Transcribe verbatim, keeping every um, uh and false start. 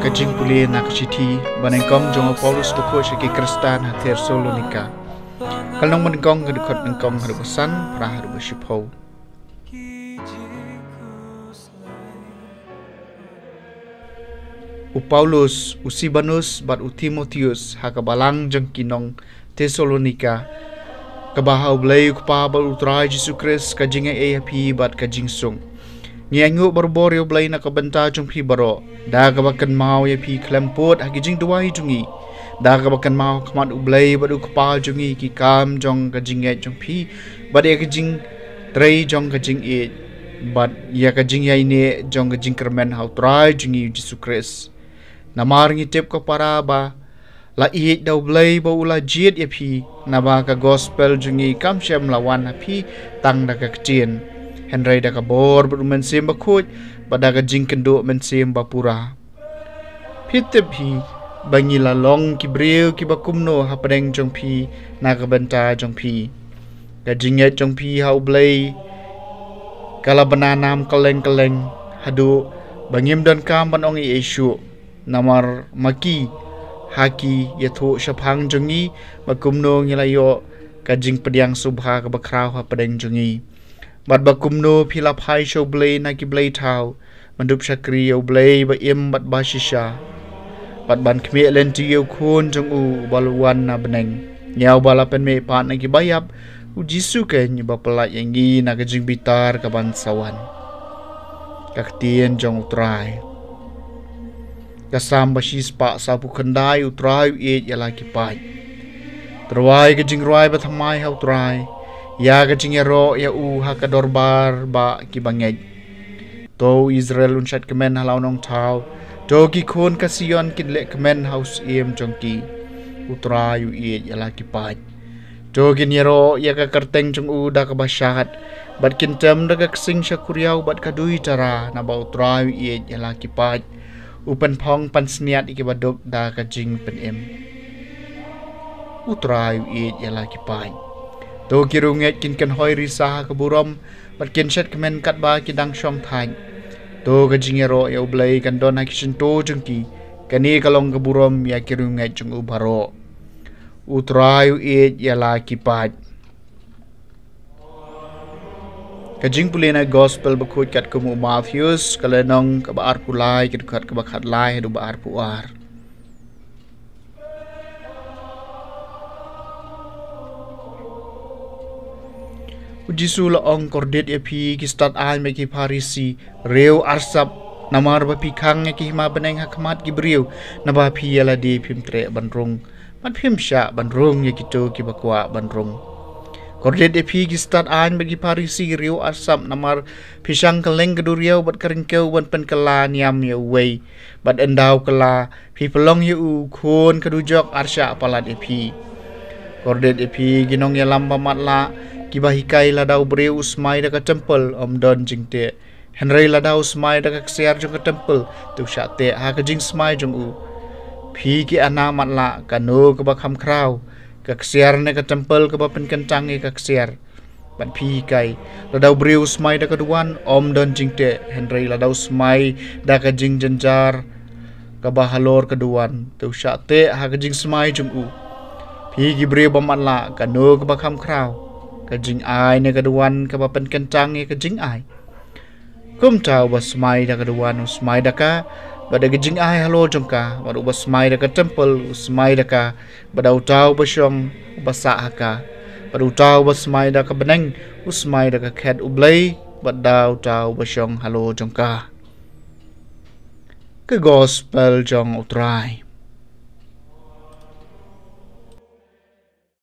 Ka jingpule na ka shithi ba nyngkong jong u Paulus bakhuid sha ki Khristan ha Thessalonika. Ka lynnong ba nyngkong, ka dkhot nyngkong haduh ba san, phra haduh ba shiphew. U Paulus, u Silbanus bad u Timotheus ha ka balang jong ki nong Thessalonika, kaba ha U Blei U Kpa bad U Trai Jisu Khrist ka jingaiei ha phi bad ka jingsuk. Ngi ainguh barabor ïa U Blei na ka bynta jong phi baroh, da kaba kynmaw ïa phi khlem pud ha ki jingduwai jong ngi, da kaba kynmaw ha khmat U Blei bad U Kpa jong ngi ki kam jong ka jingngeit jong phi bad ïa ka jingtrei jong ka jingïeit bad ïa ka jingïaineh jong ka jingkyrmen ha U Trai jong ngi U Jisu Khrist. Namar ngi tip ko para ba la ïeit da U Blei ba u la jied ïa phi, naba ka gospel jong ngi kam shym la wan ha phi tang da ka ktien, hynrei da ka bor bad U Mynsiem Bakhuid bad da ka jingkynduh mynsiem ba pura. Phi tip hi ba ngi la long ki briew kiba kumno hapdeng jong phi na ka bynta jong phi. Ka jingngeit jong phi ha U Blei ka la bna nam kylleng kylleng, haduh ba ngim donkam ban ong ei ei shuh. Namar ma ki, ha ki ïathuh shaphang jong ngi ba kumno ngi la ïoh ka jingpdiang sngewbha kaba khraw hapdeng jong ngi, bad ba kumno phi la phai sha U Blei na ki blei thaw, ban dup shakri ïa U Blei ba im bad ba shisha, bad ban khmih lynti ïa U Khun jong u uba la wan na bneng, ïa uba la pynmihpat na kiba ïap, U Jisu keiñ uba pyllait ïa ngi na ka jingbitar kaban sa wan. Ka ktien jong U Trai. Ka Salm ba shispah sawphew khyndai. U Trai u ïeit ïa la ki paid. Rwai ka jingrwai bathymmai ha U Trai, ïa ka jingïaroh ïa u ha ka dorbar ba ki bangeit. To u Israel un shad kmen ha la u nongthaw, to ki khun ka Sion kin leh kmen ha u syiem jong ki. U Trai u ïeit ïa la ki paid. To kin ïaroh ïa ka kyrteng jong u da kaba shad, bad kin tem da ka ksing shakuriaw bad ka duitara, naba U Trai u ïeit ïa la ki paid. U pynphong pansngiat ïa kiba duk da ka jingpynim. U Trai u ïeit ïa la ki paid. To ki riewngeit kin kynhoi risa ha ka burom, bad kin shad kmen katba ki dang shong thait. To ka jingïaroh ïa U Blei kan don ha ki shyntur jong ki. Kane ka long ka burom ïa ki riewngeit jong u baroh. U Trai u ïeit ïa la ki paid. Ka jingpule na gospel bakhuid katkum u Mathaios, ka lynnong kaba arphew lai, ka dkhot kaba khatlai haduh ba arphew ar. U Jisu la ong, kordit ïa phi ki stad aiñ bad ki Pharisi, riew arsap, namar ba phi khang ïa ki hima bneng ha khmat ki briew, naba phi ïa lade phim treh ban rung, bad phim shah ban rung ïa kito kiba kwah ban rung. Kordit ïa phi ki stad aiñ bad ki Pharisi, riew arsap, namar phi shang kylleng ka duriaw bad ka ryngkew ban pynkylla niam ïa uwei, bad ynda u kylla, phi pynlong ïa u khun ka dujok arshah palat ïa phi. Kordit ïa phi ki nongïalam ba matlah, kiba hikai, lada u briew u smai da ka templ, ym don jingteh, hynrei lada u smai da ka ksiar jong ka templ, te u shah teh ha ka jingsmai jong u. Phi ki ana matlah, kano kaba kham khraw, ka ksiar ne ka templ kaba pynkyntang ïa ka ksiar? Bad phi hikai, lada u briew u smai da ka duwan, ym don jingteh, hynrei lada u smai da ka jingjynjar kaba halor ka duwan, te u shah teh ha ka jingsmai jong u. Phi ki briew ba matlah, kano kaba kham khraw, ka jingai ne ka duwan kaba pynkyntang ïa ka jingai? Kumta uba smai da ka duwan u smai da ka, bad da ka jingai halor jong ka, bad uba smai da ka templ u smai da ka, bad da uta uba shong, uba sah ha ka, bad uta uba smai da ka bneng u smai da ka khet U Blei, bad da uta uba shong halor jong ka. Ka gospel jong U Trai.